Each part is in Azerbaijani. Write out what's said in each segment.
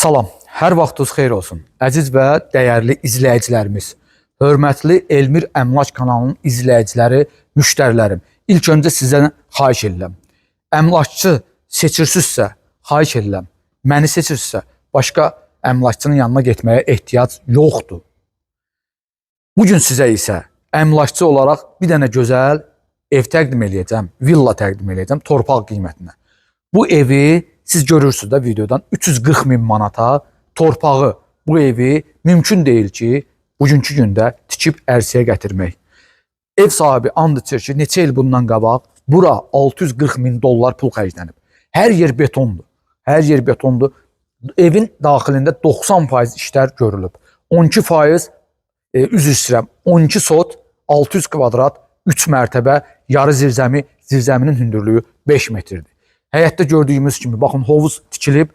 Salam, hər vaxtınız xeyir olsun. Əziz və dəyərli izləyicilərimiz, hörmətli Elmir Əmlak kanalının izləyiciləri, müştərilərim. İlk öncə sizdən xahiş edirəm. Əmlakçı seçirsinizsə, xahiş edirəm. Məni seçirsinizsə, başqa əmlakçının yanına getməyə ehtiyac yoxdur. Bu gün sizə isə əmlakçı olaraq bir dənə gözəl ev təqdim eləyəcəm, villa təqdim eləyəcəm torpaq qiymətinə. Bu evi siz görürsünüz də videodan 340 min manata torpağı bu evi mümkün deyil ki, bugünkü gündə tikib ərsəyə gətirmək. Ev sahibi and içir ki, neçə il bundan qabaq bura 640 min dollar pul xərclənib. Hər yer betondur. Hər yer betondur. Evin daxilində 90% işlər görülüb. 12% üzr istəyirəm, 12 sot, 600 kvadrat, 3 mərtəbə, yarı zirzəmi, zirzəminin hündürlüyü 5 metrdir. Həyətdə gördüyümüz kimi, baxın, hovuz tikilib,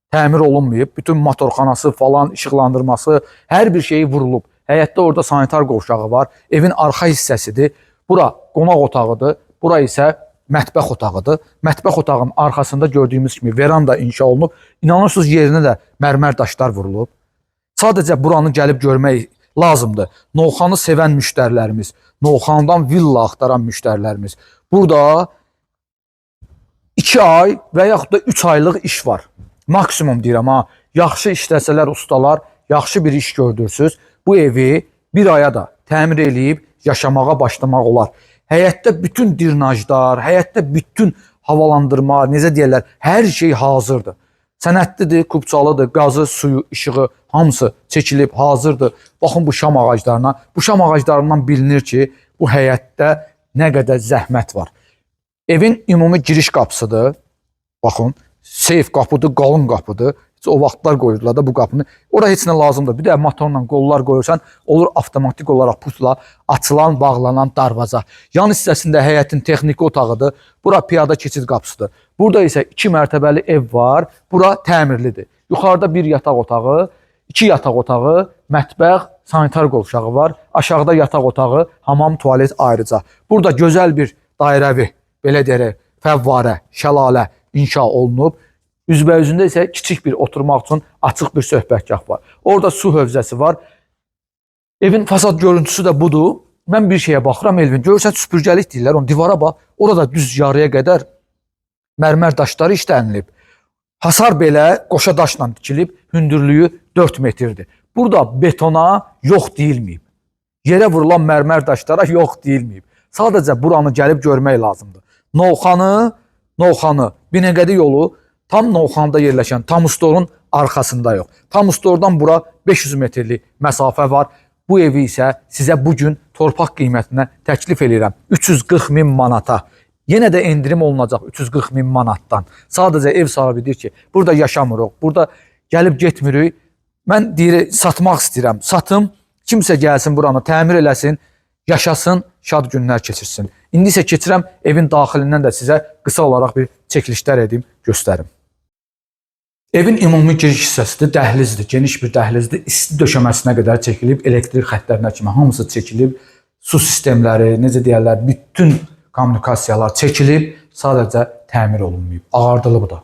təmir olunmayıb, bütün motorxanası falan, işıqlandırması, hər bir şeyi vurulub. Həyətdə orada sanitar qovşağı var. Evin arxa hissəsidir. Bura qonaq otağıdır. Bura isə mətbəx otağıdır. Mətbəx otağının arxasında gördüyümüz kimi veranda inşa olunub. İnanırsınız, yerinə də mərmər daşlar vurulub. Sadəcə buranı gəlib görmək lazımdır. Novxanı sevən müştərilərimiz, Novxandan villa axtaran müştərilərimiz. Burada 2 ay və yaxud da 3 aylıq iş var. Maksimum deyirəm ha. Yaxşı işləsələr ustalar, yaxşı bir iş gördürsüz. Bu evi bir aya da təmir eləyib yaşamağa başlamaq olar. Həyətdə bütün dirnajlar, həyətdə bütün havalandırma, necə deyirlər, hər şey hazırdır. Sənədlidir, kupçalıdır, qazı, suyu, işığı hamısı çəkilib, hazırdır. Baxın bu şam ağaclarına. Bu şam ağaclarından bilinir ki, bu həyətdə nə qədər zəhmət var. Evin ümumi giriş qapısıdır. Baxın, seyf qapıdır, qalın qapıdır. Heç o vaxtlar qoyurdular da bu qapını. Ora heç nə lazımdır. Bir də motorla qollar qoyursan, olur avtomatik olaraq putla açılan, bağlanan darvaza. Yan hissəsində həyətin texniki otağıdır. Bura piyada keçid qapısıdır. Burada isə 2 mərtəbəli ev var. Bura təmirlidir. Yuxarıda bir yataq otağı, 2 yataq otağı, mətbəx, sanitar qovşağı var. Aşağıda yataq otağı, hamam, tualet ayrıca. Burada gözəl bir dairəvi, belə deyərək, fəvvarə, şəlalə inşa olunub. Üzbəüzündə isə kiçik bir oturmaq üçün açıq bir söhbətgah var. Orada su hövzəsi var. Evin fasad görüntüsü də budur. Mən bir şeyə baxıram Elvin. Görürsən süpürgəlik deyirlər, onu divara bax. Orada düz yarıya qədər mərmər daşları işlənilib. Hasar belə qoşa daşla tikilib, hündürlüyü 4 metrdir. Burada betona yox deyilməyib. Yerə vurulan mərmər daşlara yox deyilməyib. Sadəcə buranı gəlib görmək lazımdır. Novxanı, Novxanı, Binəqədi yolu tam Novxanıda yerləşən Tamustorun arxasında yox. Tamustordan bura 500 metrlik məsafə var. Bu evi isə sizə bu gün torpaq qiymətinə təklif eləyirəm. 340 min manata. Yenə də endirim olunacaq 340 min manatdan. Sadəcə ev sahibi deyir ki, burada yaşamırıq, burada gəlib getmirik. Mən deyir, satmaq istəyirəm. Satım, kimsə gəlsin buranı təmir eləsin, yaşasın, şad günlər keçirsin. İndi isə keçirəm evin daxilindən də sizə qısa olaraq bir çəkilişlər edim, göstərim. Evin ümumi giriş hissəsidir, dəhlizdir, geniş bir dəhlizdir. İsti döşəməsinə qədər çəkilib, elektrik xəttlərinə kimi hamısı çəkilib, su sistemləri, necə deyərlər, bütün kommunikasiyalar çəkilib, sadəcə təmir olunmayıb, ağardılıb da.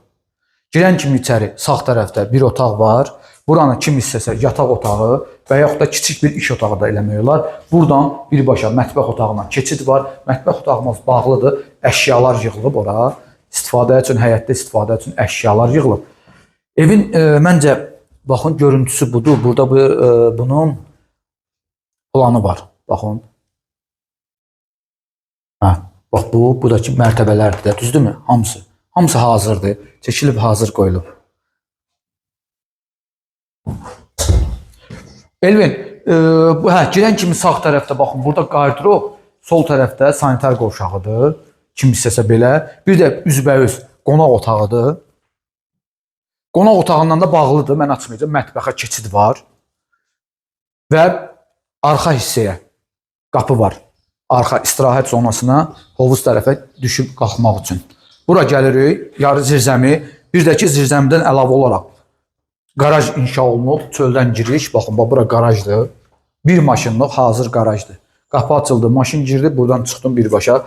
Girən kimi içəri sağ tərəfdə bir otaq var. Buranı kim istəsə yataq otağı və yaxud da kiçik bir iş otağı da eləmək olar. Buradan birbaşa mətbəx otağına keçid var. Mətbəx otağımız bağlıdır. Əşyalar yığılıb ora. İstifadə üçün, həyətdə istifadə üçün əşyalar yığılıb. Evin məncə baxın görüntüsü budur. Burada bu bunun planı var. Baxın. Hə, bax bu buradakı mərtəbələrdir də, düzdürmü? Hamısı. Hamısı hazırdır. Çəkilib hazır qoyulub. Elvin, bu hə girən kimi sağ tərəfdə baxın, burada qardırob, sol tərəfdə sanitar qovşağıdır. Kim istəsə belə. Bir də üzbəüz qonaq otağıdır. Qonaq otağından da bağlıdır. Mən açmayacağam. Mətbəxə keçid var. Və arxa hissəyə qapı var. Arxa istirahət zonasına hovuz tərəfə düşüb qalxmaq üçün. Bura gəlirik, yarı zirzəmi. Bir də ki, zirzəmidən əlavə olaraq qaraj inşa olunub, çöldən giriş. Baxın, bax bura qarajdır. Bir maşınlıq hazır qarajdır. Qapı açıldı, maşın girdi, buradan çıxdım birbaşa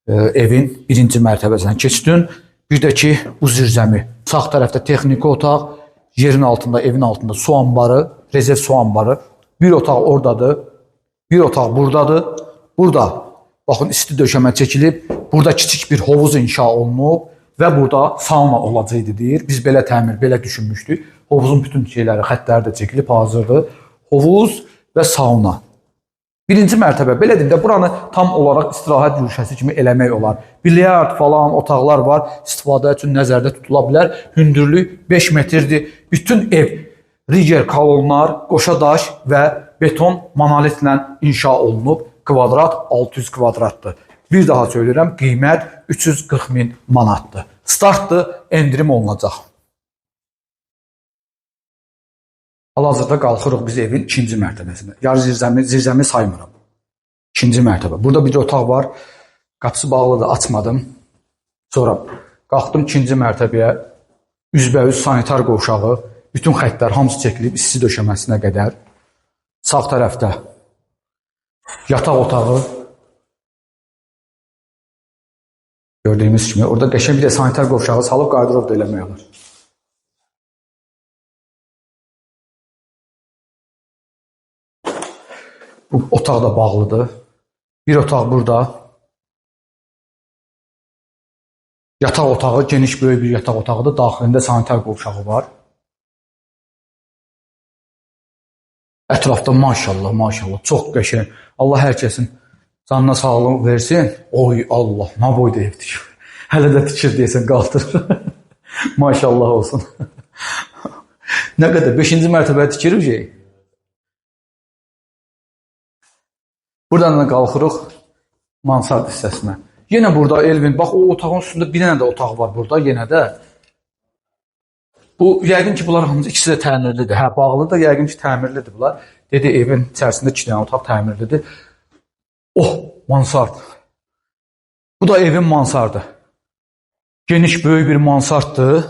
evin birinci mərtəbəsinə keçdin. Bir də ki, bu zirzəmi. Sağ tərəfdə texniki otaq, Yerin altında, evin altında su anbarı, rezerv su anbarı. Bir otaq oradadır, bir otaq buradadır. Burada baxın isti döşəmə çəkilib, burada kiçik bir hovuz inşa olunub və burada sauna olacaqdı deyir. Biz belə təmir, belə düşünmüşdük. Hovuzun bütün şeyləri, xəttləri də çəkilib hazırdır. Hovuz və sauna. Birinci mərtəbə, belə deyim də, buranı tam olaraq istirahət güşəsi kimi eləmək olar. Bilyard falan otaqlar var, istifadə üçün nəzərdə tutula bilər. Hündürlük 5 metrdir. Bütün ev riger kolonlar, qoşa daş və beton monolitlə inşa olunub. Kvadrat 600 kvadratdır. Bir daha söyləyirəm, qiymət 340 min manatdır. Startdır, endirim olunacaq. Hal-hazırda qalxırıq biz evin ikinci mərtəbəsinə. Yarı zirzəmi saymıram. İkinci mərtəbə. Burada bir otaq var. Qapısı bağlıdır, açmadım. Sonra qalxdım ikinci mərtəbəyə. Üzbəüz sanitar qovşağı. Bütün xəttlər hamısı çəkilib isti döşəməsinə qədər. Sağ tərəfdə yataq otağı. Gördüyümüz kimi orada qəşəng bir də sanitar qovşağı salıb qardırob da eləmək olar. Bu otaq da bağlıdır. Bir otaq burada. Yataq otağı, geniş böyük bir yataq otağıdır. Daxilində sanitar qovşağı var. Ətrafda maşallah, maşallah, çox qəşəng. Allah hər kəsin canına sağlıq versin. Oy Allah, nə boyda ev tikir. Hələ də tikir deyəsən, qaldırır. Maşallah olsun. Nə qədər? 5-ci mərtəbəyə tikirir şey. Buradan da qalxırıq mansard hissəsinə. Yenə burada Elvin, bax o otağın üstündə bir dənə də otaq var burada yenə də. Bu yəqin ki bunlar hamısı ikisi də təmirlidir. Hə, bağlı da yəqin ki təmirlidir bunlar. Dedi evin içərisində 2 dənə otaq təmirlidir. Oh, mansard. Bu da evin mansardı. Geniş böyük bir mansarddır.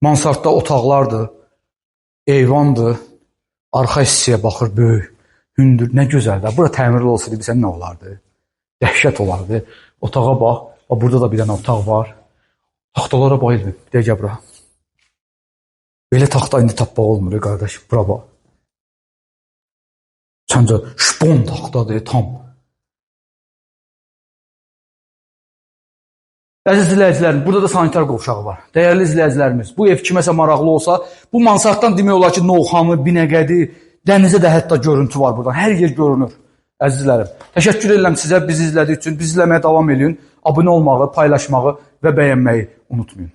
Mansardda otaqlardır, eyvandır. Arxa hissəyə baxır, böyük, hündür, nə gözəldir. Bura təmirli olsaydı bilsən nə olardı? Dəhşət olardı. Otağa bax, burada da bir dənə otaq var. Taxtalara bax, Elvin, bir də gəl bura. Belə taxta indi tapmaq olmur, qardaş, bura bax. Səncə şpon taxtadır, tam. Əziz izləyicilərim, burada da sanitar qovşağı var. Dəyərli izləyicilərimiz, bu ev kiməsə maraqlı olsa, bu mansarddan demək olar ki, Novxanı, Binəqədi, dənizə də hətta görüntü var buradan. Hər yer görünür, əzizlərim. Təşəkkür edirəm sizə bizi izlədiyi üçün. Bizi izləməyə davam edin. Abunə olmağı, paylaşmağı və bəyənməyi unutmayın.